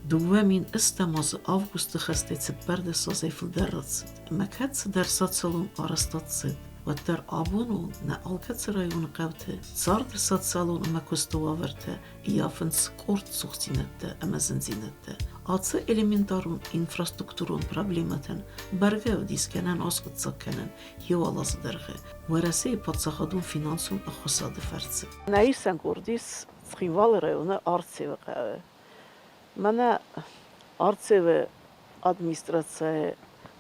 2008 азы августы хӕстӕй 14 азӕй фылдӕр рацыд, ӕмӕ кӕд цыдӕр социалон арӕзтад цыд, уӕддӕр абон у нӕ алкӕцы районы хъӕуты царды социалон ӕмӕ куысты уавӕртӕ ӕййафынц къорд цухдзинӕдтӕ ӕмӕ зындзинӕдтӕ. Ацы элементарон инфраструктурон проблемӕтӕн бӕргӕ ӕвдисгӕнӕн аскъуыддзаг кӕнӕн иу азы дӕргъы Уӕрӕсейы паддзахадон финансон ӕххуысады фӕрцы. Нӕ исӕн къорд ис Цхинвалы районы Арцеуы хъӕуы. Мӕнӕ Арцеуы администрацийы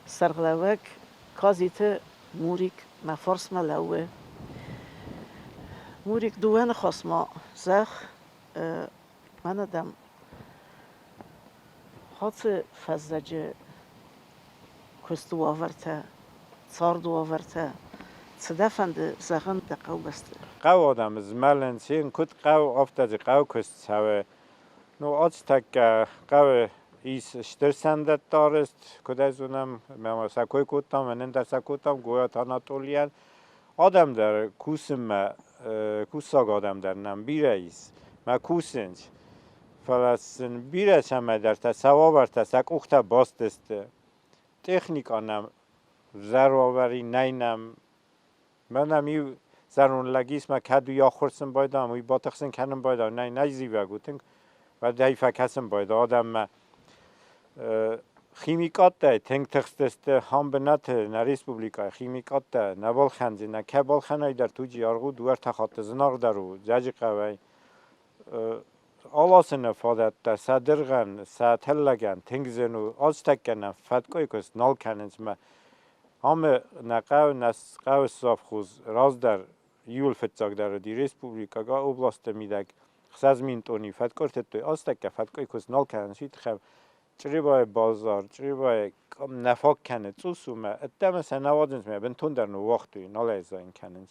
сӕргълӕууӕг Казиты Мурик мӕ фарсмӕ лӕууы. Мурик, дыууӕ ныхас ма зӕгъ, мӕнӕ дӕм ацы фӕззӕджы куысты уавӕртӕ, царды уавӕртӕ, цы дӕ фӕнды зӕгъын дӕ хъӕубӕсты? Хъӕуы адӕмы змӕлын, цин куыд хъӕуы, афтӕ дзы хъӕуы куыст цӕуы. Ну, ацтӕккӕ хъӕуы ис стыр сӕндӕттӕ арӕзт, куыд ӕй зонӕм, ӕмӕ сӕ кой кодтам, ӕнӕн дӕр сӕ кодтам горӕт Анатолийӕн. Адӕм дӕр кусынмӕ, кусӕг адӕм дӕр нӕм бирӕ ис, мӕ кусынц. Фӕлӕ сын бирӕ цӕмӕйдӕртӕ сӕ уавӕртӕ сӕ къухтӕ баст сты. Техникӕ нӕм взӕр уавӕри нӕй нӕм. Мӕнӕм иу зӕронд лӕг ис, мӕ кӕд уый ӕххуырсын байдам, уый батыхсын кӕнын байдам, нӕй, нӕй зивӕг у тынг. Уӕд ӕй фӕкӕсын байда адӕммӕ. Химикаттӕй тынг тыхстысты ам бынаты нӕ республикӕйы химикаттӕ нӕ балхӕндзынӕ, кӕй балхӕнай дӕр туджы аргъ у дыууӕ-ӕртӕ хатты зынаргъдӕр у Дзӕджыхъӕуӕй. Аласыны фадӕттӕ сӕ дыргъӕн, сӕ тыллӕгӕн тынг зын у. Азтӕккӕ нӕ фӕткъуыйы куыст нал кӕнынц мӕ амы нӕ хъӕуы, нӕ хъӕуы совхоз раздӕр иууыл фыццагдӕр уыди республикӕ областы мидӕг 6000 тонни фӕткъуы ӕртыдтой. Азтӕккӕ фӕткъуыйы куыст нал кӕнынц, уый тыххӕй Чъребайы базар, Чъребайы нӕ фаг кӕны цъус у мӕ ӕддӕмӕ сӕ нӕ уадзынц мӕ бынтондӕр ныууагътой, нал ӕй зайын кӕнынц.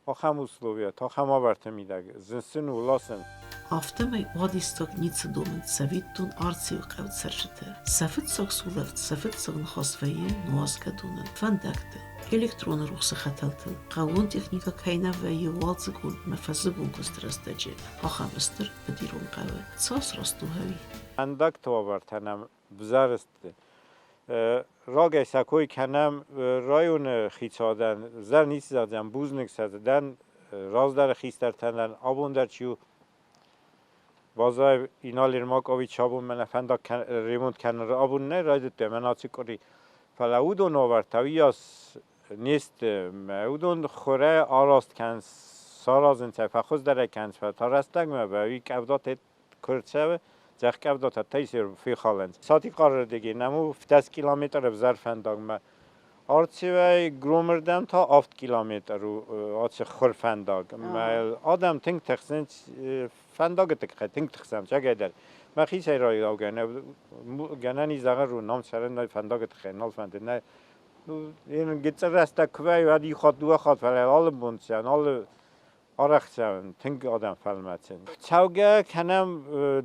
Ахӕм условият, ахӕм уавӕрты мидӕг зын сын у ласын. Афтӕмӕй уадиссаг ницы домынц цӕвиттон Арцеуы хъӕуы цӕрджытӕ. Сӕ фыццаг сулӕфт, сӕ фыццаг ныхас вӕййы нуазгӕ донӕн, фӕндӕгтыл, электроны рухсы хӕтӕлтыл, хъӕууон техникӕ кӕй нӕ вӕййы уалдзыгон ӕмӕ фӕззыгон куысты рӕстӕджы, ахӕм стыр быдирон хъӕуы. Цас раст у ӕви? Фӕндӕгты уавӕртӕ нӕм взӕрсты. Рагӕй сӕ кой кӕнӕм районы хицауадӕн, зӕр ницы зӕгъдзӕн, бузныг сӕ дӕн, раздӕры хистӕртӕн дӕн, абон дӕр чи у, Базаев Инал Ермакович абон мӕнӕ фӕндаг ремонт кӕнын абон нӕ райдыдта, мӕнӕ ацы къуыри. Фӕлӕ уыдон уавӕртӕ уыйас не сты. Уыдон хурӕй араст кӕнынц, саразынц ӕй, фӕхуыздӕр ӕй кӕнынц, фӕлӕ та рӕстӕгмӕ уый къӕвдатӕ куы рцӕуы, зӕхкъӕвдатӕ тӕй фехалынц. Сатихъарырдыгӕй нӕм у 10 километры ӕвзӕр фӕндагмӕ. Арцеуӕй Громырдӕм та 7 километр у ацы хур фӕндаг. Адӕм тынг тыхсынц фӕндагы тыххӕй, тынг тыхсӕм сагӕйдӕр. Мӕхицӕй райдаугӕ гӕнӕн ис зӕгъын, у нам цӕрын фӕндагы тыххӕй нал фӕнды. Нӕ, гыццыл рӕстӕг куы вӕййы, уӕд иу хатт, дыууӕ хатт, фӕлӕ алы бон цӕуын, алы арӕх цӕуын, тынг адӕм фӕлмӕцын. Цӕугӕ кӕнӕм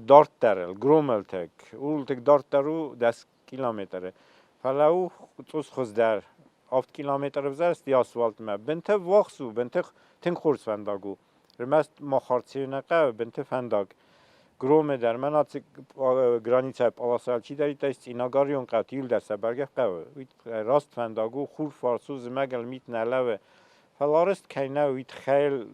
дарддӕрыл, Громылтӕг. Уултыг дарддӕр у 10 километры. Фӕлӕ у цъус хуыздӕр. 7 километры взӕрст асфальтмӕ. Бынты ввахс у, бынты тынг хорз фӕндаг у. Ӕрмӕст Махарцийы нӕ хъӕуы бынты фӕндаг. Громы дӕр мӕн ацы границӕйы полосайыл чидӕриддӕр ис Цъинагарион хъӕуты иуылдӕр сӕ бӕргӕ хъӕуы. Уый раст фӕндаг у, хурфарс у, зымӕгыл мит нӕ лӕууы. Фӕлӕ арӕзт кӕй нӕу, уый тыххӕй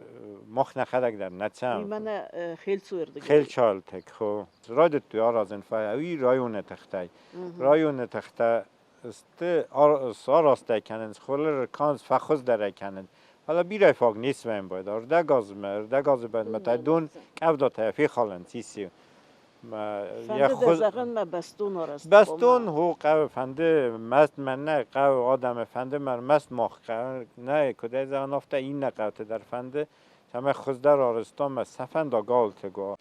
мах нӕхӕдӕг дӕр нӕ цӕуӕм. Уый мӕнӕ Хельцуйы Хельчалтек, хо. Райдыдтой аразын, фӕлӕ уый районы тыхтӕй. Районы тыхтӕ сты сарӕзтӕй кӕнынц, хуылыр кӕнынц, фӕхуыздӕрӕй кӕнынц. Фӕлӕ бирӕ фаг не свӕййын байда. Ӕрдӕгазмӕ, ӕрдӕгазы бӕрнмӕ та дон къӕвдатӕ фехалынц иси. Фӕнды дӕ зӕгъын мӕ бӕстон арӕзт. Бӕстон хо хъӕуы, фӕнды маст мӕн нӕ хъӕуы адӕмы, фӕнды мӕ ӕрмӕст мах хъӕуы. Нӕ, куыдӕй зӕгъын, афтӕ иннӕ хъӕуты дӕр фӕнды, цӕмӕй хуыздӕр арӕзтонмӕ сӕ фӕндаг алты уа.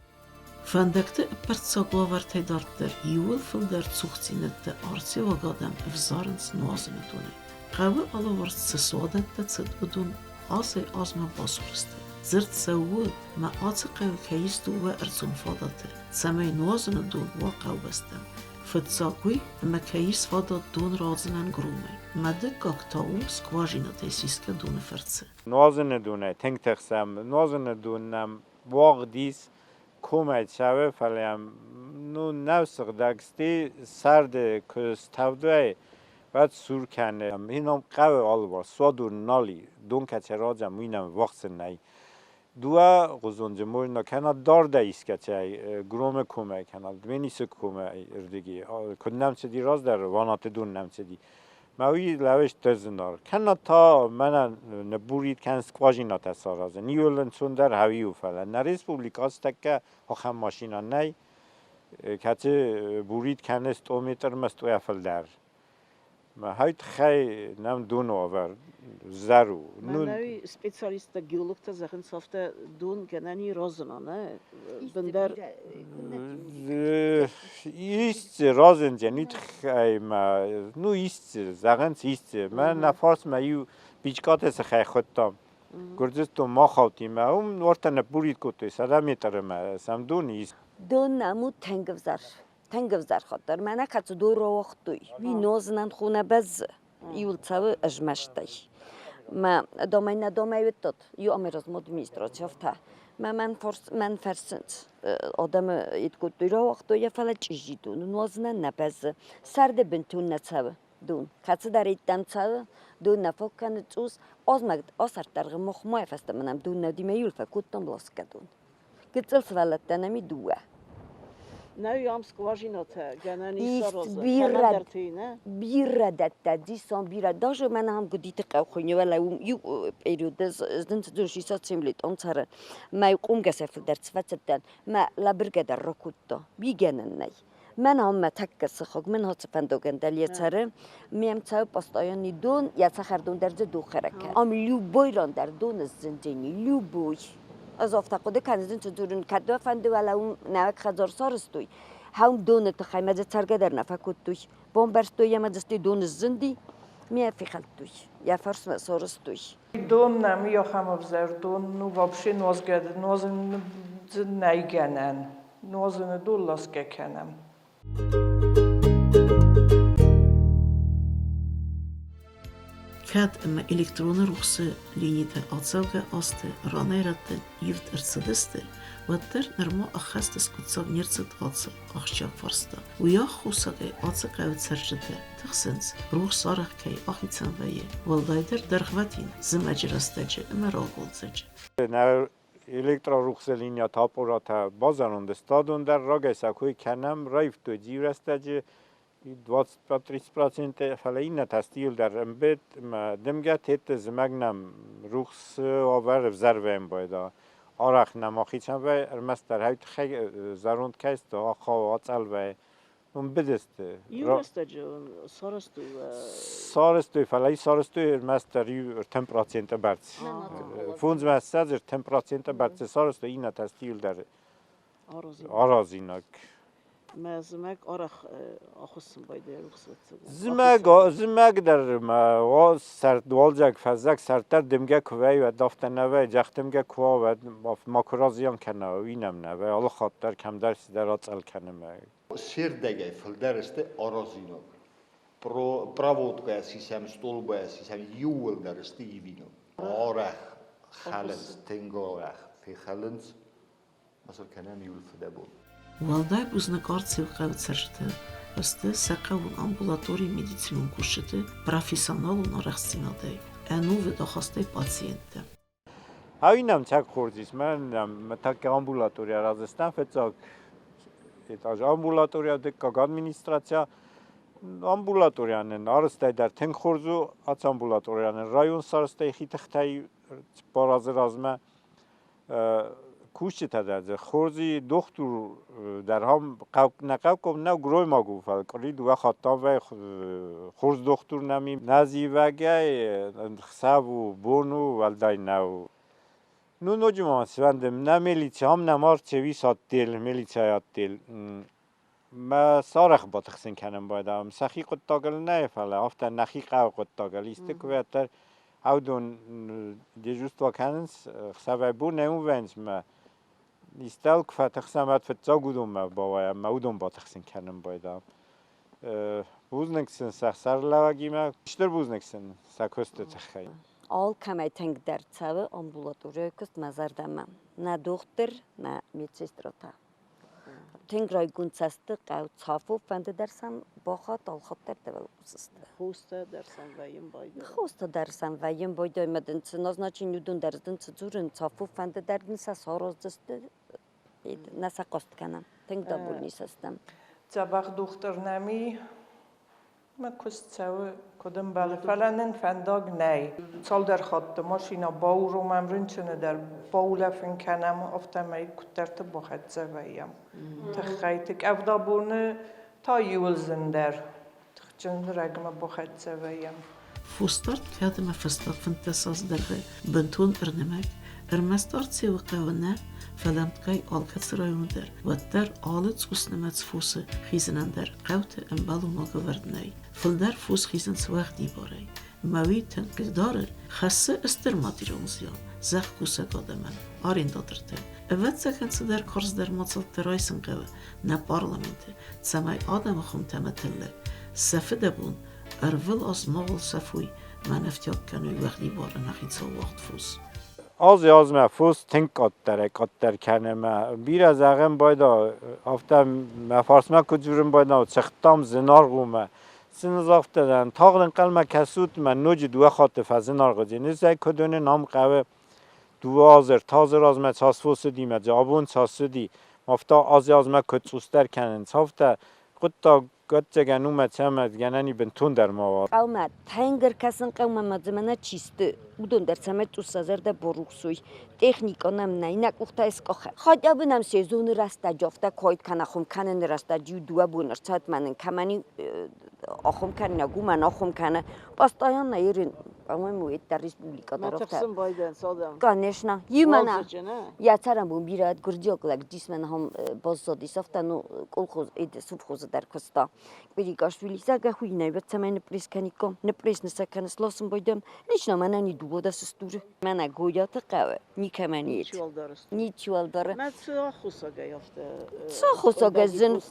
Фӕндӕгты ӕппӕрццаг уавӕртӕй дарддӕр иууыл фылдӕр цухдзинӕдтӕ арцеуаг адӕм ӕвзарынц нуазыны донӕй. Хъӕуы алыварс цы суадӕттӕ цыд, уыдон азӕй-азмӕ басур сты. Дзырд цӕуы, мӕ ацы хъӕуы кӕй ис дыууӕ ӕрдзон фадаты, цӕмӕй нуазыны дон уа хъӕубӕстӕм. Фыццаг уый, ӕмӕ кӕй ис фадат дон рауадзынӕн громӕй. Мӕ дыккаг та у скважинӕтӕй сисгӕ доны фӕрцы. Нуазыны донӕй тынг тыхсӕм. Нуазыны дон нӕм уагъд ис, комӕй цӕуы, фӕлӕ йӕм Ну, нӕу сыгъдӕг, стӕй сӕрды куы стӕвд уай, уӕд сур кӕны. Ином хъӕуы алыварс, суадон нал и, дон кӕцӕй радзӕм, уый нӕм вахсы нӕй. Дыууӕ гъуызонджы можно кӕнӕ дардӕй искӕцӕй, Громы комӕй кӕнӕ Дменисы комӕй рдыги. Куыд нӕм цыди раздӕр, Ванаты дон нӕм цыди. Мӕ уый лӕвӕст дӕр зынаргъ. Кӕнӕ та мӕнӕ ныббурид кӕн скважинӕтӕ саразын. Иуыл ӕнцондӕр хӕуи у, фӕлӕ нӕ республикӕ ацытӕккӕ ахӕм машинӕ нӕй, кӕцы бурид кӕны 100 метрмӕ стъойӕ фылдӕр. Хай тыххӕй нӕм дон уавӕр зӕр у. Мӕнӕуи специалисттӕ, геологтӕ зӕгъынц, афтӕ дон гӕнӕн и разына, нӕ? Бындӕр Ис разындзӕн уый тыххӕй ма, ну, ис, зӕгъынц, ис. Мӕ нӕ фарсмӕ иу Бичкаты сыхӕй хуыдтам. Гуырдзыстон махаутимӕ, уым уартӕ ныббурид кодтой 100 метры мӕ сӕм дон ис. Дон нӕм у тынг ӕвзӕр. Тынг ӕвзӕр хатдӕр. Мӕнӕ кӕцы дор рауагътой, уый нозынӕн хонӕ бӕззы. Иуыл цӕуы ӕзмӕстӕй. Мӕ домӕй нӕ домӕй уыдтат, иу амӕй администраци афтӕ. Мӕ мӕн, мӕн фӕрсынц. Адӕмы ид кодтой, рауагътой йӕ, фӕлӕ чъизи дон нуазынӕн нӕ бӕззы. Сӕрды бынтон нӕ цӕуы дон. Кӕцыдӕриддӕр цӕуы, дон нӕ фаг кӕны цъус. Азмӕг асӕрддӕргъы махмӕ фӕстӕмӕ нӕм дон нӕ уыди, мӕ иуыл фӕкодтам ласгӕ дон. Гыццыл сывӕллӕттӕ нӕм и дыууӕ. Нӕ ам скважинатӕ гӕнӕн ис саразын. Бирӕ, бирӕ дӕттӕ, дисон бирӕ. Даже мӕнӕ ам Гуыдиты хъӕу хуыйны, уӕлӕ уым иу периоды здын 67 лет он цӕры. Мӕ къумгӕсӕй фылдӕр цвӕцыдтӕн, мӕ лӕбыргӕ дӕр ракодта. Уый гӕнӕн нӕй. Мӕн ам мӕ тӕккӕ сыхаг, мӕн хацы фӕндагӕн дӕле цӕры. Ме мцӕуы постоянный дон, йӕ цӕхӕрдон дӕр дзы духӕрӕг кӕны. Ам любой ран дӕр дон сзындзӕни, любой. Ӕз афтӕ хъуыды кӕндзӕн, цы дзурын, кӕд дӕ фӕнды, уӕлӕ уым нӕуӕг хӕдзар сарӕзтой. Хӕум доны тыххӕй мӕ дзы цӕргӕ дӕр нӕ фӕкодтой. Бамбӕрстой ӕмӕ дзы стӕй дон сзынди, ме фехӕлдтой, йӕ фарсмӕ сарӕзтой. Дон нӕм ахӕм ӕвзӕр дон, ну вообще нуазгӕ нуазын дзы нӕй гӕнӕн. Нуазыны дон ласгӕ кӕнӕм. Кӕд ӕмӕ электроны рухсы линитӕ ацӕугӕ азты ранӕй-рӕтты ивд ӕрцыдысты, уӕддӕр нырма ӕххӕст скъуыддзаг не рцыд ацы ахсджиаг фарста. Уый аххосагӕй ацы хъӕуы цӕрджытӕ тыхсынц, рухс арӕх кӕй ахицӕн вӕййы, уӕлдайдӕр дӕргъвӕтин зымӕджы рӕстӕджы ӕмӕ рагуалдзӕджы. Нӕ электрорухсы линийӕтӕ аппаратӕ базӕронд стадон дӕр рагӕй сӕ кой кӕнӕм, раивтой иу рӕстӕджы 25-30%, фӕлӕ иннӕтӕ стил дӕр ӕмбед ӕмӕ дымгӕ тетты зымӕг нӕм рухс уавӕр ӕвзӕр вӕййын байда. Арӕх нӕм ахицӕн вӕййы, ӕрмӕстдӕр хӕй тыххӕй зӕронд кӕй сты, ахъӕуы ацъӕл вӕййы. Уым быдысты. Иу рӕстӕджы сарӕзтой Сарӕзтой, фӕлӕ сарӕзтой ӕрмӕстдӕр иу 30% бӕрц. 25 30% бӕрц сарӕзтой, иннӕтӕ стил дӕр аразинаг. Мӕ зымӕг арӕх ахуыссын байдайы рухсвӕццӕгӕн. Зымӕг, зымӕг дӕр ма сӕрд, уалдзӕг, фӕззӕг, сӕрд дӕр дымгӕ куы вӕййы, уӕд афтӕ нӕ вӕййы, зӕхх дымгӕ куы уа, уӕд ма куы разиан кӕна, уый нӕм нӕ вӕййы. Алы хатт дӕр кӕмдӕр цыдӕр ацъӕл кӕны мӕ. Се рдӕгӕй фылдӕр сты аразинаг. Проводкӕ сисӕм, столбӕ сисӕм, иууылдӕр сты ивинаг. Арӕх хӕлынц, тынг арӕх фехӕлынц. Ма кӕнӕм иуыл фыдӕбон. Уӕлдай бузныг Арцеуы хъӕуы цӕрджытӕ сты сӕ хъӕуон амбулаторийы медицинон кусджыты профессионалон арӕхстдзинадӕй, ӕнувыд ахастӕй пациенттӕ. Ӕви нӕм цӕг хорз ис, мӕн тӕккӕ амбулатори араздзыстӕм фыццаг этаж амбулатория, дыккаг администрацийӕ. Амбулаторийӕ нын арӕзтӕй дӕр тынг хорз у, ацы амбулаторийӕ нын район сарӕзтӕй хи тыхтӕй 4 азы размӕ. Кусджытӕ дӕр дзы хорзи дохтур дӕр ам нӕ хъӕукком нӕу гроймаг у, фӕлӕ къуыри дыууӕ хатты ам вӕййы хорз дохтур нӕм и. Нӕ зивӕгӕй хсӕв у, бон у, уӕлдай нӕу. Ну, ноджы ма сфӕнды, нӕ милици, ам нӕм арцеуис отдел, милицӕйы отдел. Мӕ сарӕх батыхсын кӕнын байдам. Сӕхи хъуыддагыл нӕ, фӕлӕ афтӕ нӕхи хъӕуы хъуыддагыл исты куы уӕддӕр аудон дежурство кӕнынц, хсӕвӕй бонӕй уым вӕййынц мӕ истӕуыл куы фӕтыхсӕм, уӕд фыццаг уыдонмӕ бауайӕм мӕ уыдон батыхсын кӕнын байдам. Бузныг сын сӕ сӕрлӕуӕгимӕ, стыр бузныг сын сӕ куысты тыххӕй. Алкӕмӕй тынгдӕр цӕуы амбулаторийы куыст мӕ зӕрдӕмӕ. Нӕ дохтыр, нӕ медсестратӕ. Тынг райгонд сӕ сты хъӕу Цафо, фӕнды дӕр сӕм бахатт, алхатт дӕр дӕ уӕлхъус сты. Хостӕ дӕр сӕм вӕййын байдайы. Хостӕ дӕр сӕм вӕййын байдайы, ӕмӕ дын цы назначение уыдон дӕр дын цы дзурын, Цафо фӕнды дӕр дын сӕ сараздзысты, нӕ сӕ хъаст кӕнӕм. Тынг довольны сӕ стӕм. Дзӕбӕх дохтыр нӕм и, мӕ куыст цӕуы куыд ӕмбӕлы, фӕлӕ нын фӕндаг нӕй. Цалдӕр хатты машинӕ бауромӕм, рынчыны дӕр баулӕфын кӕнӕм, афтӕмӕй куыддӕрты бахӕццӕ вӕййӕм. Тыххӕйты къӕвда боны та иуыл зындӕр, тыхджын рӕгмӕ бахӕццӕ вӕййӕм. Фосдард кӕд ӕмӕ фӕстаг 15 азы дӕргъы бынтон ӕрнымӕг, ӕрмӕст Арцеуы хъӕуы нӕ, фӕлӕ ӕмткӕй алкӕцы районы дӕр, уӕддӕр алы цъуснымӕц фосы хизынӕн дӕр хъӕуты ӕмбӕлон уагӕвӕрд нӕй. Фылдӕр фос хизынц уӕгъдибарӕй. Ӕмӕ уый тынг хъыгдары, хӕссы стыр материалон зиан зӕхкусӕг адӕмӕн, арендатортӕн. Ӕвӕццӕгӕн, цыдӕр карздӕр мадзӕлттӕ райсын хъӕуы нӕ парламенты, цӕмӕй адӕмы хуымтӕ ӕмӕ тыллӕг сӕ фыдӕбон ӕрвылаз мауал сӕфой, мӕн ӕфтиаг кӕной уӕгъдибар ӕнӕхицау уагъд фос. Азӕй-азмӕ фос тынг къаддӕрӕй-къаддӕр кӕны ӕмӕ бирӕ зӕгъӕн байда, афтӕ мӕ фарсмӕ куыд дзурын байда, цыхтам зынаргъ у мӕ. Цы нын загъта, тагъд ӕнхъӕлмӕ кӕсут мӕ ноджы дыууӕ хатты фӕзынаргъ уыдзӕн. Ӕз куыд уынын, ам хъӕуы дыууӕ азы, ӕртӕ азы размӕ цас фос уыди мӕ дзы абон цас уыди, афтӕ азӕй-азмӕ куыд цъусдӕр кӕнынц, афтӕ хъуыддаг ӕвӕццӕгӕн уымӕ цӕмӕ гӕнӕн и бынтондӕр ма уа. Хъӕумӕ тынг ӕркӕсын хъӕумӕ ма дзы мӕнӕ чи сты, уыдон дӕр цӕмӕй цъус сӕ зӕрдӕ барухс уой. Техникӕ нӕм нӕй, нӕ къухтӕ скъахӕм. Хотя бы нӕм сезоны рӕстӕджы афтӕ куы кӕнӕ хуым кӕныны рӕстӕджы иу дыууӕ боны ӕрцӕуӕд мӕ нын кӕмӕн ахуым кӕнинаг, уымӕн ахуым кӕны. Постоянно ерын, по-моему, это республика дӕр афтӕ. Конечно. Именно. Я цӕрӕнбон бирӕ гуырдзиаг лӕг дисмӕ нахам баззадис, афтӕ ну колхоз совхозы дӕр куыста. Къвирикашвили зӕгъгӕ хуыйнӕй, уӕд цӕмӕй ныппресс кӕниккам, ныппресс нӕ кӕны сласын байдӕм. Лично мӕнӕн и дыууӕ дӕр сыстуры. Мӕнӕ Гойаты хъӕуы никӕмӕн ис. Ничиуал дары. Мӕ цы аххосагӕй афтӕ? Цы аххосагӕй зын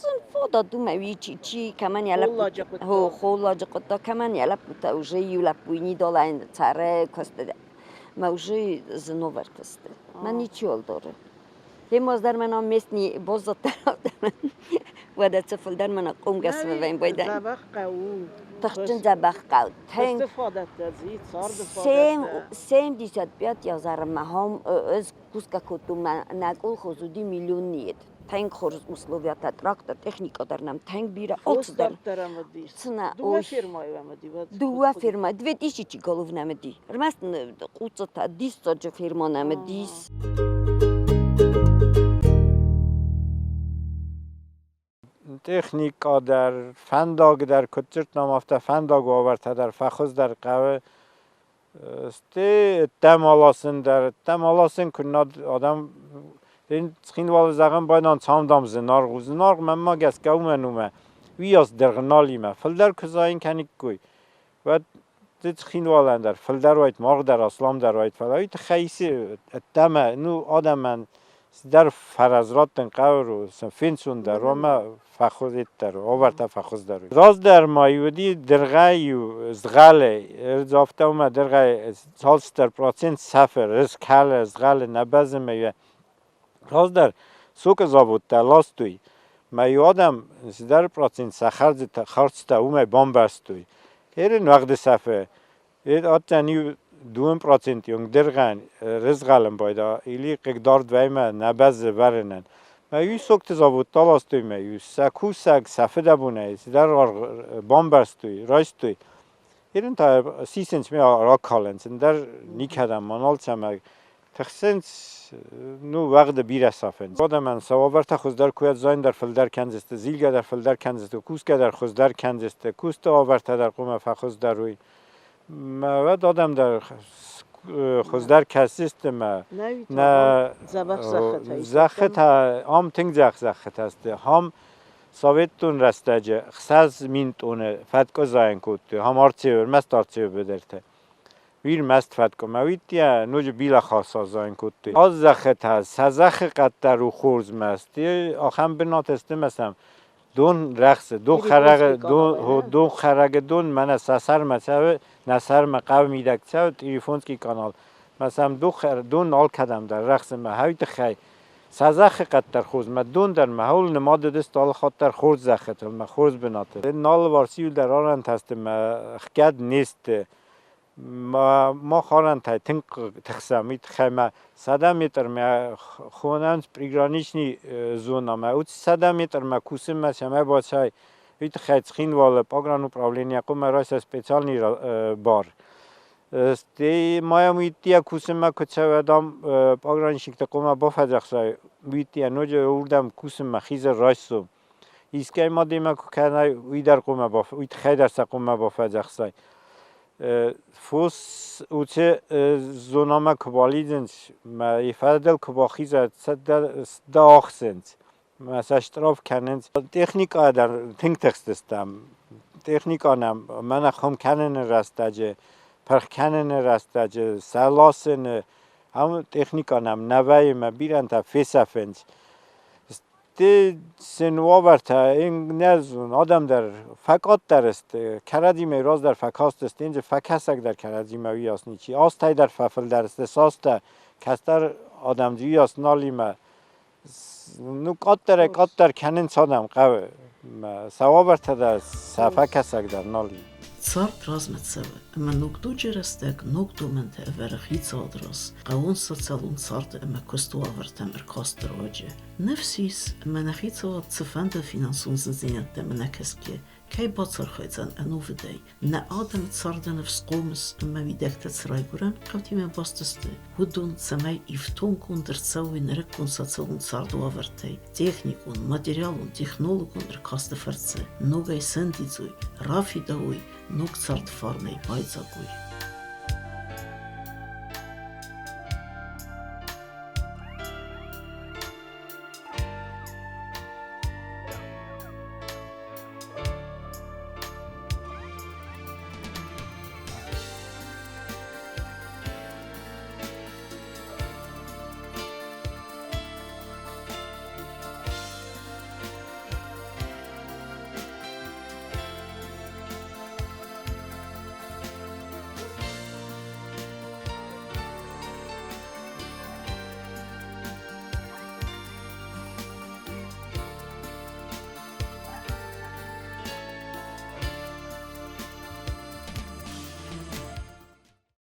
зын фадат у мӕ чи чи кӕмӕн йӕ лӕппу холладжы хъуыддаг кӕмӕн йӕ лӕппутӕ уже иу лӕппуйы нидолайын цӕры куысты мӕ уже зыновӕртӕ сты. Мӕ ничиуал дары. Хемоз дӕр мӕн местни баззадтӕн уӕдӕ цы фылдӕр мӕн хъомгӕс вӕййын байдайын. Дзӕбӕх хъӕу. Тыхджын дзӕбӕх хъӕу. Тынг. фадӕттӕ дзы, царды фадӕттӕ. 75 азармӕ хом ӕз кусгӕ кодтон нӕ колхоз уыди миллионниет. Тынг хорз условиятӕ, трактор, техникӕ дӕр нӕм тынг бирӕ. Алцыдӕр. Цына. Дыууӕ фермӕйы уӕм уыди? Дыууӕ фермӕ, 2000 голов нӕм уыди. Ӕрмӕст хъуццытӕ, диссаджы фермӕ нӕм уыдис. Техникӕ дӕр, фӕндаг дӕр, куыд дзырдтам, афтӕ фӕндаг уавӕртӕ дӕр фӕхуыздӕр хъӕуы. Стӕй ӕддӕм аласын дӕр, ӕддӕм аласын куыннӕ адӕм Цхинвалы зӕгъӕн байдан цамдам зынаргъ у. Зынаргъ мӕнмӕ гӕсгӕ уымӕн у мӕ уыйас дыргъ нал и мӕ. Фылдӕр куы зайын кӕниккой, уӕд Цхинвалӕн дӕр фылдӕр уайд, маргъ дӕр асламдӕр уайд, фӕлӕ уый тыххӕй исы ӕддӕмӕ, ну, адӕмӕн цыдӕр фӕрӕз раттын хъӕуы, сын фенцондӕр у ӕмӕ фӕхуыздӕр, уавӕртӕ фӕхуыздӕр. Раздӕр ма уыди дыргъӕй-иу згъӕлӕй, ӕрдз афтӕ уымӕ дыргъӕй цалдӕр процент сӕфы, рызкӕлы, згъӕлы нӕ бӕззы ӕмӕ раздӕр сокы заводтӕ ластой, мӕ иу адӕм цыдӕр процент сӕ хӕрдзтӕ уымӕй бамбӕрстой. Ерын уӕгъды сӕфы. Адтӕн иу дыууын проценти онг дыргъӕн рызгъӕлын байда, или хъыгдард вӕймӕ нӕ бӕззы вӕрынӕн. Мӕ иу сокты заводтӕ ластой, мӕ иу сӕ кусӕг сӕ фыдӕбонӕй цыдӕр аргъ бамбӕрстой, райстой. Ерын та сисынц ме ракалынц, ӕндӕр никӕдӕм ма нал цӕмӕ тыхсынц, ну, уӕгъды бирӕ сафынц. Адӕмӕн сӕ уавӕртӕ хуыздӕр куы уӕд зайын дӕр фылдӕр кӕндзысты, зилгӕ дӕр фылдӕр кӕндзысты, кусгӕ дӕр хуыздӕр кӕндзысты, кусты уавӕртӕ дӕр хъуамӕ фӕхуыздӕр уой. Мӕ уӕд адӕм дӕр хуыздӕр кӕсдзысты мӕ нӕ зӕххытӕ ам тынг дзӕх зӕххытӕ сты. Ам Советон рӕстӕджы 6000 тъоны фӕткъуы зайын кодтой, ам Арцеуы, ӕрмӕст Арцеуы быдырты. Уирмӕст фӕткъуы уидтиа ноджы бирӕ хасазайын кодтой. Аз зӕххытӕ, сӕ зӕххы къаддӕр у хорз маст. Ахӕм бынаты сты мӕ сӕм дон рӕхсы, дон хӕрӕгы дон, дон хӕрӕгы дон мӕнӕ сӕ сӕрмӕ цӕуы, нӕ сӕрмӕ хъӕуы мидӕг цӕуы Тъирифонский канал. Мӕ сӕм дон алкӕдӕм дӕр рӕхсы мӕ хӕй тыххӕй. Сӕ зӕххы къаддӕр хорз, мӕ дон дӕр мӕ хъӕуыл нымад уыдысты алы хатт дӕр хорз зӕххытыл, мӕ хорз бынаты. Алыварс иуылдӕр арӕнтӕ сты, мӕ хгӕд не сты. Мах арӕнтӕй тынг тыхсӕм, уый тыххӕй мӕ 100 метрмӕ хонӕнц приграничный зонамӕ. Уыцы 100 метрмӕ кусынмӕ цӕмӕй бацӕй, уый тыххӕй Цхинвалы погрануправление хъуамӕ райса специальный бар. Стӕй ма йӕм уыйттийӕ кусынмӕ куы цӕуӕд, ам пограничникты хъуамӕ бафӕдзӕхсай, уыйттийӕ ноджы уырдӕм кусынмӕ хизӕр райсом. Искӕй ма демӕ куы кӕнай, уый дӕр хъуамӕ уый тыххӕй дӕр сӕ хъуамӕ бафӕдзӕхсай. Фос уыцы зонамӕ куы балидзынц, мӕ фӕдыл куы бахиза, дӕ ахсынц. Мӕ сӕ штраф кӕнынц. Техникӕ дӕр тынг тыхстыстӕм. Техникӕ нӕм мӕнӕ хуым кӕныны рӕстӕджы, пырх кӕныны рӕстӕджы, сӕ ласыны, ам техникӕ нӕм нӕ вӕййы мӕ бирӕтӕ фесӕфынц. Ты сын уавӕртӕ нӕ зон, адӕм дӕр фӕкъаддӕр сты, кӕрӕдзимӕ раздӕр фӕкастысты, инджы фӕкӕсӕг дӕр кӕрӕдзимӕ уыйас ничи. Азтӕй дӕр фӕфылдӕр сты, цастӕ кӕстӕр адӕм дзы уыйас нал и мӕ ну, къаддӕрӕй-къаддӕр кӕнын цадӕм хъӕуы. Сӕ уавӕртӕ дӕр, сӕ фӕкӕсӕг дӕр нал и. Цард размӕ цӕуы, ӕмӕ ног дуджы рӕстӕг ног домӕнтӕ ӕвӕры хицауады раз хъӕууон социалон царды ӕмӕ куысты уавӕртӕм ӕркасты руаджы. Ныфс ис, ӕмӕ нӕ хицауад цыфӕнды финансон зындзинӕдтӕм ӕнӕкӕсгӕ кӕй бацархайдзӕн ӕнувыдӕй, нӕ адӕмы царды ныфс, хъомыс ӕмӕ уидӕгтӕ цы райгуырӕн хъӕутимӕ баст сты, уыдон цӕмӕй ифтонггонд ӕрцӕуой нырыккон социалон царды уавӕртӕй, техникон, материалон, технологон ӕркасты фӕрцы ногӕй сӕндидзой, рафидауой, ног царды фарнӕй байдзаг уой.